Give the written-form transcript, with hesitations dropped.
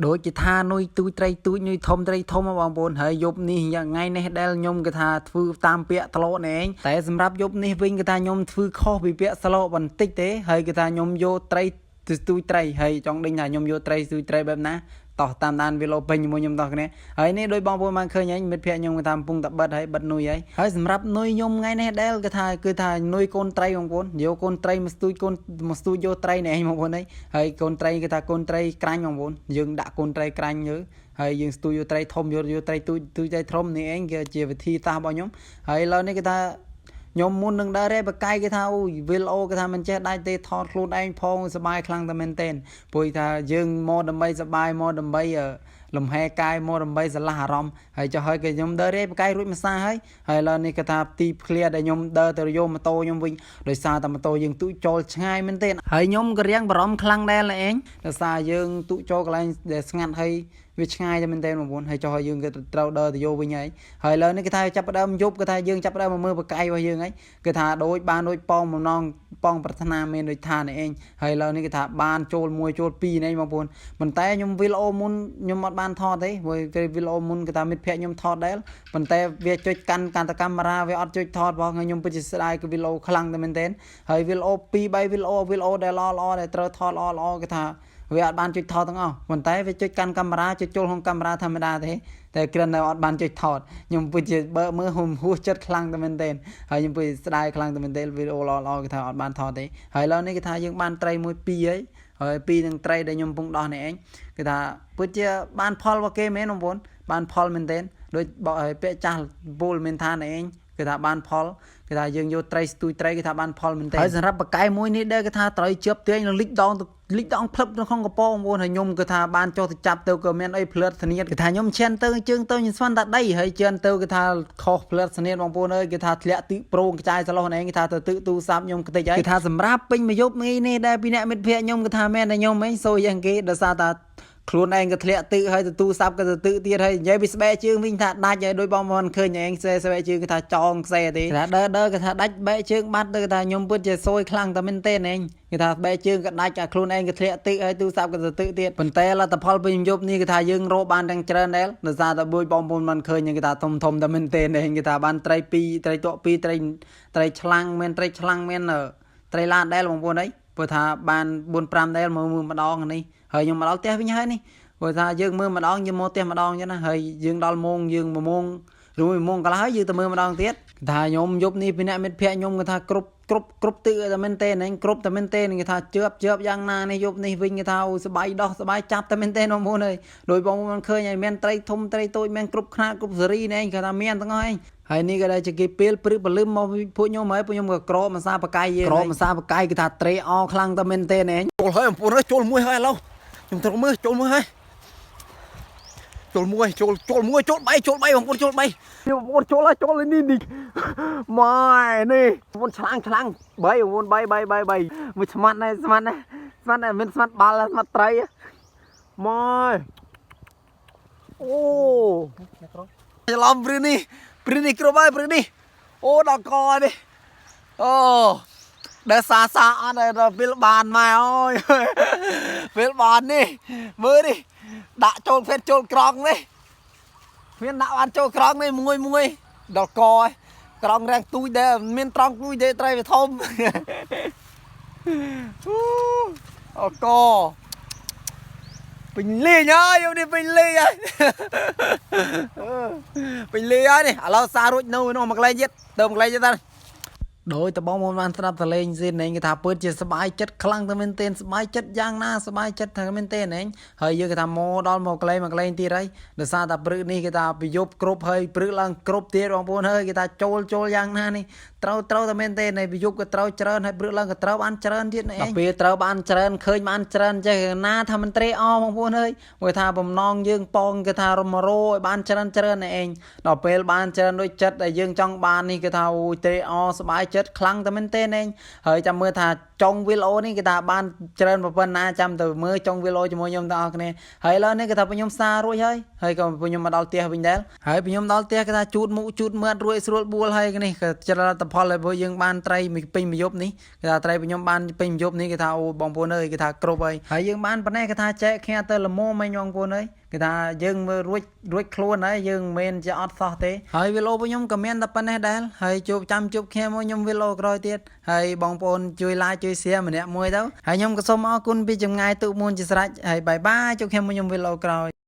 ដូចជាថានុយទូចត្រីទូចនុយធំត្រីធំហ៎បងប្អូនហើយយប់នេះយ៉ាងថ្ងៃនេះដែលខ្ញុំគេថាធ្វើតាមពាក្យត្លោនេះឯងតែសម្រាប់យប់នេះវិញគេថាខ្ញុំធ្វើខុសពីពាក្យស្លោកបន្តិចទេហើយគេថាខ្ញុំយកត្រីទូចត្រីហើយចង់ដេញថាខ្ញុំយកត្រីទូចត្រីបែបណាតោះតាមដានវីដេអូពេញជាមួយខ្ញុំតោះគ្នាហើយនេះដោយបងប្អូនបានឃើញហើយមិត្តភក្តិខ្ញុំគេថាកំពុងតែបិទហើយបិទនុយហើយហើយសម្រាប់នុយខ្ញុំថ្ងៃនេះដែលគេថាគឺថានុយកូនត្រីបងប្អូនយកកូនត្រីមកស្ទូចកូនមកស្ទូចយកត្រីនេះឯងបងប្អូនហើយកូនត្រីគេថាកូនត្រីក្រាញ់បងប្អូនយើងដាក់កូនត្រីក្រាញ់យើហើយយើងស្ទូចយកត្រីធំយកយកត្រីទូចទូចត្រីធំនេះឯងគឺជាវិធីសាស្ត្ររបស់ខ្ញុំហើយឥឡូវនេះគេថាខ្ញុំមុននឹងដើររែបកាយគេថាអូយវីដេអូគេថាមិនចេះដាច់ទេថតខ្លួនឯងផងសប្បាយខ្លាំងតែមែនទែនព្រោះថាយើងមកដើម្បីសប្បាយមកដើម្បីលំហែកាយមកដើម្បីស្រឡះអារម្មណ៍ហើយចុះហើយគេខ្ញុំដើររែបកាយរួចមួយសាហើយហើយឥឡូវនេះគេថាទីឃ្លាដែលខ្ញុំដើរទៅយកម៉ូតូខ្ញុំវិញដោយសារតែម៉ូតូយើងទូចូលឆ្ងាយមែនទែនហើយខ្ញុំក៏រៀងបារម្ភខ្លាំងដែរឯងដោយសារយើងទូចូលកន្លែងដែលស្ងាត់ហើយវាឆ្ងាយតែមែនទែនបងប្អូនហើយចុះហើយយើងក៏ត្រូវដើរទៅយកវិញហើយហើយឥឡូវនេះគេថាចាប់ផ្ដើមយប់គេថាយើងចាប់ផ្ដើមមកមើលបកាយរបស់យើងហើយគេថាដូចបានដូចប៉ងបំណងប៉ងប្រាថ្នាមានដូចថានេះឯងហើយឥឡូវនេះគេថាបានចូលមួយចូលពីរនេះបងប្អូនប៉ុន្តែខ្ញុំវីដេអូមុនខ្ញុំអត់បានថតទេព្រោះគេវីដេអូមុនគេថាមិត្តភក្តិខ្ញុំថតដែរប៉ុន្តែវាចុចកាន់កាន់តែកាមេរ៉ាវាអត់ចុចថតផងហើយខ្ញុំពិតជាស្ដាយគឺវីដេអូខ្លាំងតែមែនទែនហើយវីដេអូ2 3វីដេអូវីដេអូដែលល្អល្អដែលត្រូវថតល្អល្អគេថាវាអត់បានចុចថតទាំងអស់ប៉ុន្តែវាចុចកាន់កាមេរ៉ាចុចចូលក្នុងកាមេរ៉ាធម្មតាទេតែគ្រាន់តែអត់បានចុចថតខ្ញុំពិតជាបើមើលហុំហួសចិត្តខ្លាំងតែមែនទែនហើយខ្ញុំពិតស្ដាយខ្លាំងតែមែនទែនវីដេអូល្អល្អគេថាអត់បានថតទេហើយឥឡូវនេះគេថាយើងបានត្រីមួយពីរហើយហើយពីរនឹងត្រីដែលខ្ញុំកំពុងដោះនេះឯងគេថាពិតជាបានផលរបស់គេមែនបងប្អូនបានផលមែនទែនដូចបកឲ្យពាក្យចាស់ពូលមានថានេះឯងគេថាបានផលគេថាយើងយកត្រីស្ទូចត្រីគេថាបានផលមែនទេហើយសម្រាប់បកែមួយនេះដែរគេថាត្រីជឿបទាញនឹងលិចដងលិចដងផ្លឹបនៅក្នុងកប៉បងប្អូនហើយខ្ញុំគេថាបានចុះទៅចាប់ទៅក៏មានអីផ្លិតស្នៀតគេថាខ្ញុំឈានទៅជើងទៅខ្ញុំស្មានតែដីហើយជឿនទៅគេថាខុសផ្លិតស្នៀតបងប្អូនអើយគេថាធ្លាក់ទឹកប្រងខ្ចាយសឡោះនេះគេថាទៅទឹកទូរស័ព្ទខ្ញុំខ្ទេចហើយគេថាសម្រាប់ពេញមួយយប់នេះនេះដែរពីអ្នកមិត្តភក្តិខ្ញុំគេថាមែនតែខ្ញុំហីសូយ៉ាងគេដោយសារតែខ្លួនឯងក៏ធ្លាក់ទឹកហើយទៅទូរស័ព្ទក៏ទៅទឹកទៀតហើយនិយាយពីស្បែកជើងវិញថាដាច់ហើយដោយបងប្អូនឃើញឯងខ្សែស្បែកជើងគេថាចងខ្សែទេគេថាដើរដើរគេថាដាច់បែកជើងបាត់ទៅគេថាខ្ញុំពិតជាសួយខ្លាំងតែមែនទេឯងគេថាស្បែកជើងក៏ដាច់អាខ្លួនឯងក៏ធ្លាក់ទឹកហើយទូរស័ព្ទក៏ទៅទឹកទៀតប៉ុន្តែលទ្ធផលពេញយប់នេះគេថាយើងរកបានទាំងច្រើនដែរដោយសារតែបួយបងប្អូនបានឃើញគេថាធំធំតែមែនទេឯងគេថាបានត្រី2ត្រីតក់2ត្រីត្រីឆ្លាំងមានត្រីឆ្លាំងមានត្រីឡានដែរបងប្អូនអីព្រោះថាបាន4 5ដែរមើលមើលម្ដងនេះហើយខ្ញុំមកដល់ផ្ទះវិញហើយនេះព្រោះថាយើងមើលម្ដងយើងមកផ្ទះម្ដងចឹងណាហើយយើងដល់ម៉ោងយើង1ម៉ោងឬ1ម៉ោងកន្លះហើយយើងទៅមើលម្ដងទៀតគេថាខ្ញុំយប់នេះពីអ្នកមិត្តភក្តិខ្ញុំគេថាគ្រប់គ្រប់គ្រប់ទឹកតែមែនទេហ្នឹងគ្រប់តែមែនទេគេថាជឿបជឿបយ៉ាងណានេះយប់នេះវិញគេថាអូសបាយដោះសបាយចាប់តែមែនទេបងប្អូនអើយដោយបងប្អូនឃើញហើយមានត្រីធំត្រីតូចមានគ្រប់ខ្នាតគ្រប់សេរីនេះឯងគេថាមានទាំងអស់ឯងហើយនេះក៏ដែលជាគេពេលព្រឹកព្រលឹមមកពួកខ្ញុំហើយពួកខ្ញុំក៏ក្រមសាបកាយយើងក្រមសាបកាយគេថាត្រេអខ្លាំងតែមែនទេឯង ចូលហើយបងប្អូនអើយចូលមួយហើយឥឡូវខ្ញុំត្រូវមើលចូលមួយហើយចូលមួយចូលចូលមួយចូលបីចូលបីបងប្អូនចូលបីបងប្អូនចូលហើយចូលនេះនេះម៉ែនេះបងប្អូនឆ្លាំងឆ្លាំងបីបងប្អូនបីបីបីបីមួយស្មាត់ដែរស្មាត់ដែរស្មាត់ដែរមានស្មាត់បាល់ស្មាត់ត្រីម៉ែអូច្រឡំព្រឺនេះព្រឺនេះគ្រប់ហើយព្រឺនេះអូដល់កនេះអូ ដែលសាសាអត់ដល់ពេលបានម៉ែអើយពេលបាននេះមើលនេះដាក់ចូលភេទចូលក្រងនេះមានដាក់បានចូលក្រងនេះមួយមួយដល់កឯងក្រងរាំងទូចដែរមានត្រង់ទូចទេត្រីវាធំអូកពេញលេងហើយយកនេះពេញលេងហើយពេញលេងហើយនេះឥឡូវសាររួចនៅនោះមកកន្លែងទៀតទៅមកកន្លែងទៀតតា ដោយតបងប្អូនបានស្ដាប់សលេងស៊ីនឯងគេថាពិតជាសប្បាយចិត្តខ្លាំងតែមែនទែនសប្បាយចិត្តយ៉ាងណាសប្បាយចិត្តថាមែនទែនឯងហើយយើងគេថាមកដល់មកកលែងមកកលែងទៀតហើយដោយសារតែព្រឹកនេះគេថាពីយប់គ្រប់ហើយព្រឹកឡើងគ្រប់ទៀតបងប្អូនហើយគេថាចូលចូលយ៉ាងណានេះត្រូវត្រូវតែមែនទែនហើយពីយប់ក៏ត្រូវច្រើនហើយព្រឹកឡើងក៏ត្រូវបានច្រើនទៀតនេះឯងដល់ពេលត្រូវបានច្រើនឃើញបានច្រើនចេះណាថាមិនត្រេកអរបងប្អូនហើយគេថាបំណងយើងប៉ងគេថារមរោឲ្យបានច្រើនច្រើននេះឯងដល់ពេលបានច្រើនដូចចិត្តដែលយើងចង់បាននេះគេថាអូយត្រេកអរសប្បាយចិត្តខ្លាំងតែមែនទែនឯងហើយចាំមើលថា ចុងវីដេអូនេះគេថាបានច្រើនប៉ុណ្ណាចាំទៅមើលចុងវីដេអូជាមួយខ្ញុំទាំងអស់គ្នាហើយឥឡូវនេះគេថាពួកខ្ញុំសាររួចហើយហើយក៏ពួកខ្ញុំមកដល់ផ្ទះវិញដែរហើយពួកខ្ញុំដល់ផ្ទះគេថាជូតមុខជូតមាត់រួចស្រួលបួលហើយនេះក៏ច្រើនលទ្ធផលហើយពួកយើងបានត្រីមួយពេញមួយយប់នេះគេថាត្រីពួកខ្ញុំបានពេញមួយយប់នេះគេថាអូបងប្អូនអើយគេថាគ្រប់ហើយហើយយើងបានប៉ុណ្ណេះគេថាចែកគ្នាទៅល្មមមិញបងប្អូនអើយគេថាយើងមើលរួចរួចខ្លួនហើយយើងមិនមែនជាអត់សោះទេហើយវីដេអូពួកខ្ញុំក៏មានតែប៉ុណ្ណេះដែរហើយជួបចាំជួបគ្នាមកខ្ញុំវីដេអូក្រោយទៀតហើយបងប្អូនជួយ like ជួយ share ម្នាក់មួយទៅហើយខ្ញុំក៏សូមអរគុណពីចម្ងាយទូកមួនជាស្រេចហើយ bye bye ជួបគ្នាមកខ្ញុំវីដេអូក្រោយ។